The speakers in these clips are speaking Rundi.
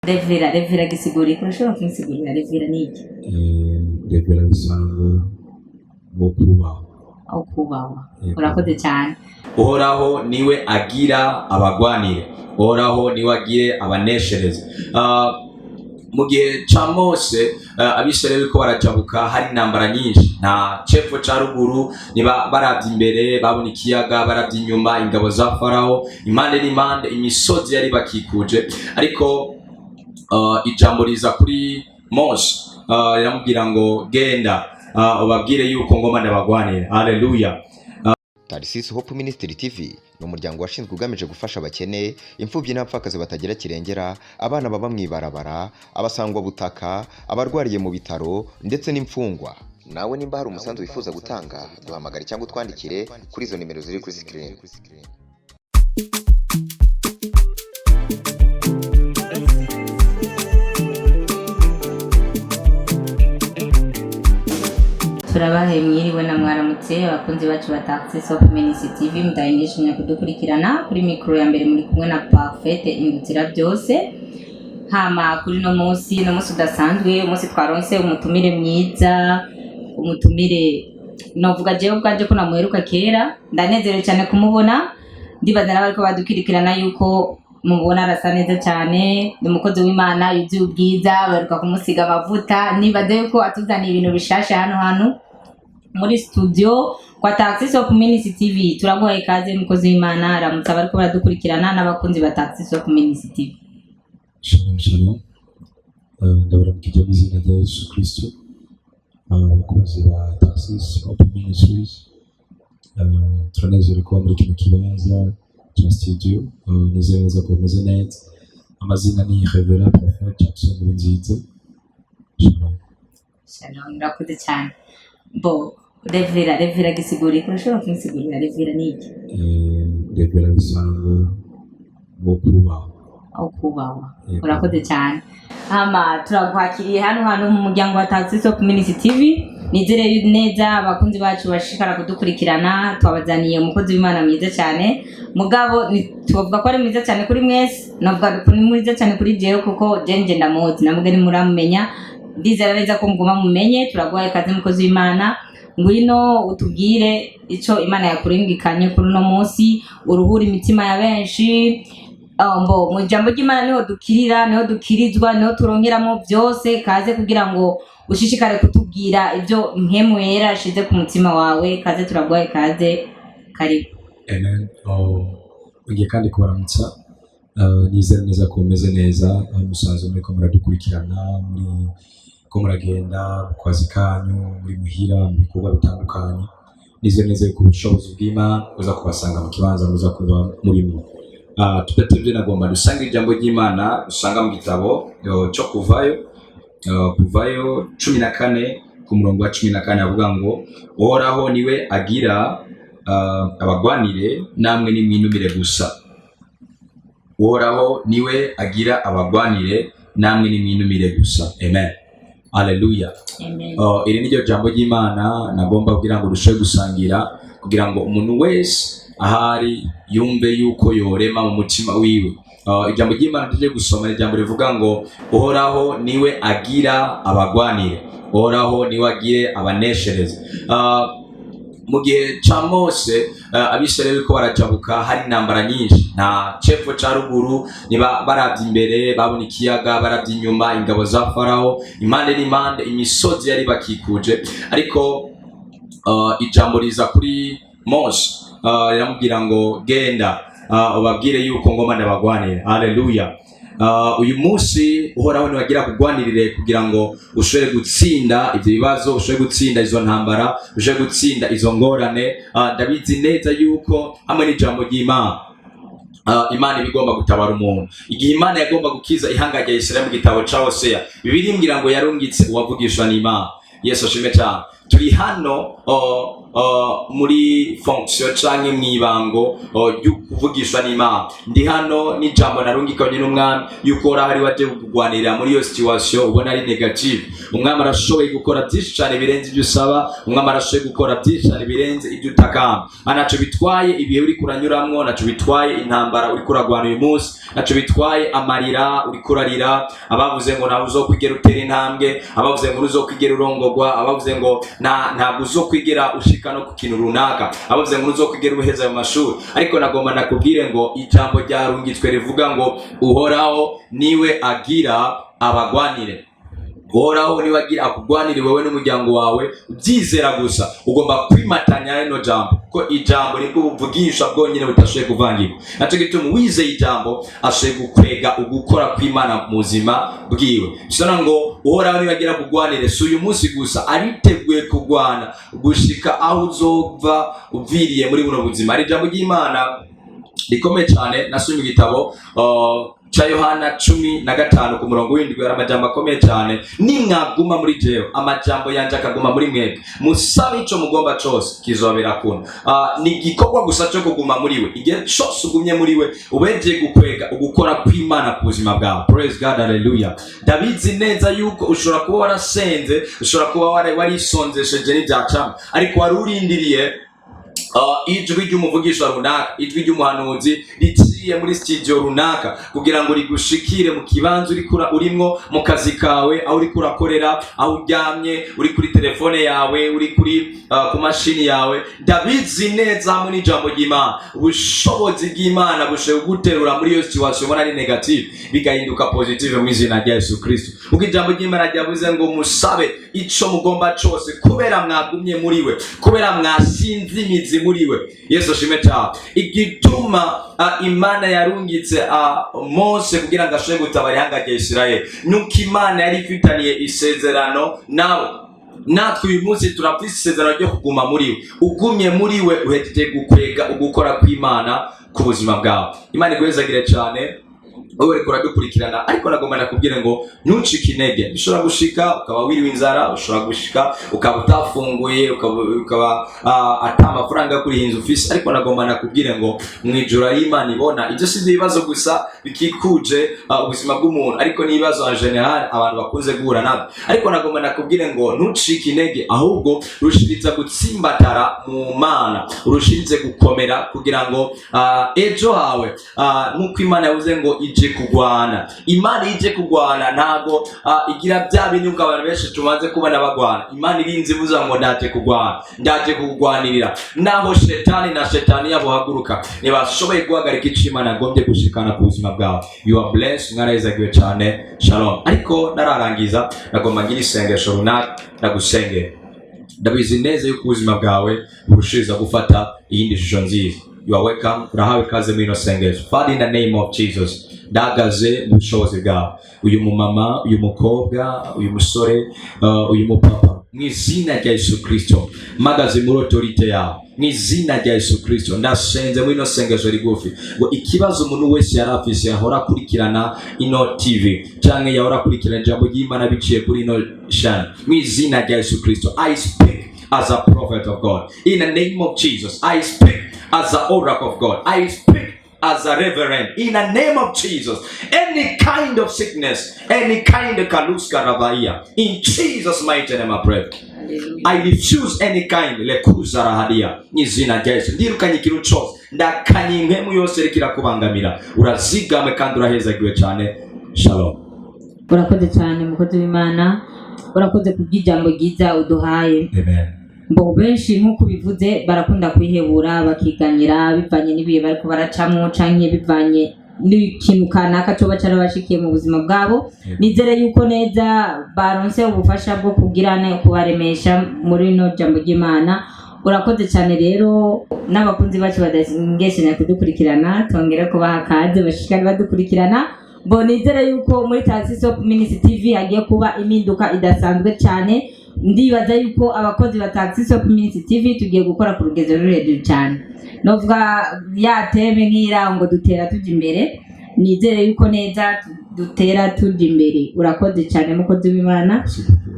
Révérend, révérend gisigurika, urashobora kunsigurira révérend ni iki? Révérend bisanzwe nko kubahwa. Aho kubahwa. Yego. Urakoze cyane. Uhoraho niwe agira abagwanire, Uhoraho niwe agire abaneshereze. Mu gihe ca Mose, Abisirayeli bariko barajabuka, hari intambara nyinshi, nta cepfo ca ruguru. Niba baravye imbere babona ikiyaga, baravye inyuma ingabo za Farawo, impande n'impande imisozi yari bakikuje. Ariko ijambo riza kuri Mose, riramubwira ngo: "Genda, ubabwire yuko ngoma ndabagwanira." Haleluya. Tarisisi Hope Ministry TV ni umuryango washinzwe ugamije gufasha abakene, imfubyi n'abapfakazi batagira kirengera, abana baba mu ibarabara, abasangwabutaka, abarwariye mu bitaro ndetse n'imfungwa. Nawe nimba hari umusanzu wifuza gutanga, duhamagare cyangwa utwandikire kuri izo nimero ziri kuri screen. Turabahe mwiriwe na mwaramutse, abakunzi bacu ba Taxis Hope Ministry TV mudahengeshanya kudukurikirana. Kuri mikoro ya mbere muri kumwe na Parfaite Indutira byose. Hama kuri no munsi, no munsi udasanzwe, umunsi twaronse umutumire mwiza, umutumire novuga jewe ubwanje ko namuheruka kera. Ndanezerewe cyane kumubona. Ndibaza n'abariko badukurikirana yuko mubona arasa neza cyane. Ni umukozi w'Imana yuzuye ubwiza, baheruka kumusiga amavuta. Nibaza yuko atuzaniye ibintu bishasha hano hantu muri studio kwa Taxis of Ministry TV. Turaguhaye ikaze, mukozi w'Imana. Aramutse abariko baradukurikirana n'abakunzi ba Taxis of Ministry TV. Shalom, shalom. Ndabaramukije mu izina rya Yesu Kristo, abakunzi ba Tarsis Hope Ministries. Turanezerewe kuba muri kino kibanza cya studio. Nizere neza ko bimeze neza. Amazina ni Révérend Prophet Jackson Nkurunziza. Shalom. Shalom, urakoze cyane. Bo révérend, révérend gisigurika, urashobora kunsigurira révérend ni iki? Révérend bisanzwe nko kubahwa. Aho kubahwa. Yego. Urakoze cyane. Hama turakwakiriye hano hantu mu muryango wa Taxis of Ministry TV. Nizere neza abakunzi bacu bashishikara kudukurikirana. Twabazaniye umukozi w'Imana mwiza cyane, mugabo tuvuga ko ari mwiza cyane kuri mwese, navuga ko ni mwiza cyane kuri jewe, kuko je nje ndamuzi, namubwe nimuramumenya. Ndizera neza ko muguma mumenye. Turaguhaye ikaze, mukozi w'Imana. Ngwino utubwire ico Imana yakuringikanye kuri uno munsi, uruhura imitima ya benshi. Mbo mu ijambo ry'Imana niho dukirira, niho dukirizwa, niho turonkeramo byose. Kaze kugira ngo ushishikare kutubwira ibyo Mpwemu Yera ashize ku mutima wawe. Kaze, turaguhaye kaze, karibu. Amen. Oh, ngiye kandi kubaramutsa. Nizere neza ko mumeze neza, aho musanzwe muriko muradukurikirana, muri ko muragenda mu kazi kanyu, muri muhira, mu bikorwa bitandukanye. Nizere neza yuko ubushobozi bw'Imana buza kubasanga mu kibanza muza kuba murimo. Tudatevye, nagomba dusange ijambo ry'Imana dusanga mu gitabo cyo Kuvayo, Kuvayo 14 ku murongo wa 14, avuga ngo: "Uhoraho niwe agira abagwanire, namwe nimwinumire gusa." Uhoraho niwe agira abagwanire, namwe nimwinumire gusa. Amen, haleluya. Amen. Iri niryo jambo ry'Imana nagomba kugira ngo dushobore gusangira, kugira ngo umuntu wese ahari yumve yuko yorema mu mutima wiwe. Ijambo ry'Imana tujye gusoma ni ijambo rivuga ngo: "Uhoraho niwe agira abagwanire, Uhoraho niwe agire abaneshereze." Mu gihe ca Mose, Abisirayeli bariko barajabuka, hari intambara nyinshi, nta cepfo ca ruguru. Niba baravye imbere babona ikiyaga, baravye inyuma ingabo za Farawo, impande n'impande imisozi yari bakikuje. Ariko ijambo riza kuri Mose, riramubwira ngo: "Genda, ubabwire yuko ngoma ndabagwanira." Haleluya. Uyu munsi Uhoraho niwagira kugwanirire kugira ngo ushobore gutsinda ivyo bibazo, ushobore gutsinda izo ntambara, ushobore gutsinda izo ngorane. Ndabizi neza yuko hamwe n'ijambo ry'Imana, Imana iba igomba gutabara umuntu. Igihe Imana yagomba gukiza ihanga rya Israel, mu gitabo ca Hoseya, Bibiliya imbwira ngo yarungitse uwavugishwa n'Imana. Yesu ashimwe cyane. Turi hano muri fonction canke mw'ibango ryo kuvugishwa n'Imana. Ndi hano n'ijambo narungikanye n'umwami yuko hari waje kugwanirira muri iyo situation ubona ari négative. Umwami arashoboye gukora byinshi cyane birenze ibyo usaba. Umwami arashoboye gukora byinshi cyane birenze ibyo utakamba. Ntacyo bitwaye ibihe uri kuranyuramwo, ntacyo bitwaye intambara uri kuragwana uyu munsi, ntacyo bitwaye amarira uri kurarira, abavuze ngo ntawe uzokwigera utera intambwe, abavuze ngo uzokwigera urongogwa, abavuze ngo ntabwo uzokwigera ushika no ku kintu runaka, abavuze ngo uzokwigera uheza mu mashuri. Ariko nagomba nakubwire ngo ijambo ryarungitswe rivuga ngo Uhoraho niwe agira abagwanire. Uhoraho niwe agira akugwanire wowe n'umuryango wawe. Ubyizera gusa, ugomba kwimatanya rino jambo, kuko ijambo nibwo buvugisha bwonyine butashoboye kuvangirwa. Naco gituma uwizeye ijambo ashoboye gukwega ugukora kw'Imana mu buzima bwiwe. Bisona ngo Uhoraho niwe agira kugwanire, si uyu munsi gusa, ariteguye kugwana gushika aho uzova uviriye muri buno buzima. Hari ijambo ry'Imana rikomeye cyane nasomye igitabo ca Yohana 15 ku murongo w'7. Hari amajambo akomeye cyane: "Nimwaguma muri jewe, amajambo yanje akaguma muri mwebwe, musabe ico mugomba cose, kizobera kuno." Ni igikorwa gusa cyo kuguma muri we. Igihe cose ugumye muri we, ubeje gukwega ugukora kw'Imana ku buzima bwawe. Praise God, hallelujah. Ndabizi neza yuko ushobora kuba warasenze, ushobora kuba warisonzesheje n'ibyacamo, ariko wari urindiriye ijwi ry'umuvugisha runaka, ijwi ry'umuhanuzi riciye muri studio runaka kugira ngo rigushikire mu kibanza uriko urimwo, mu kazi kawe, aho uriko urakorera, aho uryamye, uri kuri telefone yawe, uri kuri ku mashini yawe. Ndabizi neza, hamwe n'ijambo ry'Imana, ubushobozi bw'Imana bushoboye kuguterura muri iyo situation ubona ari négative, bigahinduka positive mu izina rya Yesu Kristo, kuko ijambo ry'Imana ryavuze ngo musabe ico mugomba cose kubera mwagumye muri we, kubera mwashinze imizi muri we. Yesu ashime cyane. Igituma Imana yarungitse Mose kugira ngo ashobore gutabara ihanga rya Isirayeli nuko Imana yari ifitaniye isezerano nawe. Natwe uyu munsi turafise isezerano ryo kuguma muri we. Ugumye muri we, uhejeje gukwega ugukora kw'Imana ku buzima bwawe. Imana iguhezagire cyane wowe uriko uradukurikirana. Ariko nagomba nakubwire ngo ntucike intege. Ushobora gushika ukaba wiriwe inzara, ushobora gushika ukaba utafunguye, ukaba ata amafaranga yo kuriha inzu ufise, ariko nagomba nakubwire ngo mu ijoro ari Imana ibona ibyo. Si ibibazo gusa bikikuje ubuzima bw'umuntu, ariko n'ibibazo en général abantu bakunze guhura nabyo. Ariko nagomba nakubwire ngo ntucike intege, ahubwo rushiriza gutsimbatara mu Mana, urushirize gukomera kugira ngo ejo hawe, nk'uko Imana yavuze ngo ije kugwana. Imana ije kugwana ntago igira bya bintu abantu benshi tumaze kubona bagwana. Imana irinze ivuza ngo ndaje kugwana, ndaje kugwanirira. Naho shetani na shetani yabo haguruka, ntibashoboye guhagarika ico Imana agombye gushikana ku buzima bwawe. You are blessed, mwarahezagiwe cyane. Shalom. Ariko nararangiza, nagomba ngira isengesho runaka ndagusengera. Ndabizi neza yuko ubuzima bwawe burushiriza gufata iyindi shusho nziza. You are welcome, urahawe ikaze muri ino sengesho. Father, in the name of Jesus, ndahagaze mu bushobozi bwawe. Uyu mumama, uyu mukobwa, uyu musore, uyu mupapa, mu izina rya Yesu Kristo, mpagaze muri autorité yawe. Mu izina rya Yesu Kristo, ndasenze muri ino sengesho rigufi ngo ikibazo umuntu wese yari afise, yahora akurikirana ino TV canke yahora akurikirana ijambo ry'Imana biciye kuri ino chaîne, mu izina rya Yesu Kristo, I speak as a prophet of God. In the name of Jesus, I speak as an oracle of God. I speak as a reverend. In the name of Jesus, any kind of sickness, any kind of kaluska rabaia, in Jesus' mighty name I pray. I refuse any kind lekuza rahadia. Mu izina rya Yesu, ndirukanye ikintu cyose, ndakanye impemu yose iriko irakubangamira. Urazigamwe kandi urahezagiwe cyane. Shalom. Urakoze cyane, mukozi w'Imana, urakoze kubw'ijambo ryiza uduhaye. Amen. Mbo benshi nk'uko ubivuze barakunda kwihebura, bakiganyira bivanye n'ibihe bariko baracamwo canke bivanye n'ikintu kanaka coba carabashikiye mu buzima bwabo. Nizere yuko neza baronse ubufasha bwo kugirana kubaremesha muri rino jambo ry'Imana. Urakoze cyane. Rero n'abakunzi bacu badashengeshanya kudukurikirana, tongere kubaha kaze bashishikare badukurikirana. Bo nizere yuko muri Taxi Hope Ministry TV hagiye kuba impinduka idasanzwe cyane. Ndibaza yuko abakozi ba Taxi Hope Ministry TV tugiye gukora ku rugezo ruri hejuru cyane. Novuga ya thème nk'ira ngo dutera tujya imbere. Nizere yuko neza dutera tujya imbere. Urakoze cyane, mukozi w'Imana.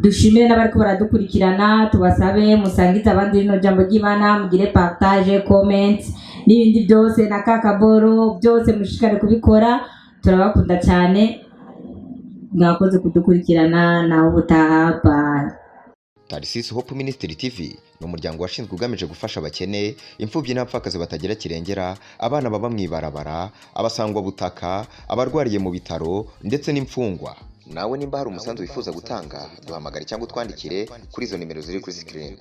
Dushimire n'abariko baradukurikirana, tubasabe musangize abandi rino jambo ry'Imana, mugire partage, comment n'ibindi byose na kakaboro byose, mushishikare kubikora. Turabakunda cyane, mwakoze kudukurikirana. Naho ubutaha, bye. Tarisisi Hope Ministry TV ni umuryango washinzwe ugamije gufasha abakene, imfubyi n'abapfakazi batagira kirengera, abana baba mu ibarabara, abasangwabutaka, abarwariye mu bitaro ndetse n'imfungwa. Nawe nimba hari umusanzu wifuza gutanga, duhamagare cyangwa utwandikire kuri izo nimero ziri kuri screen.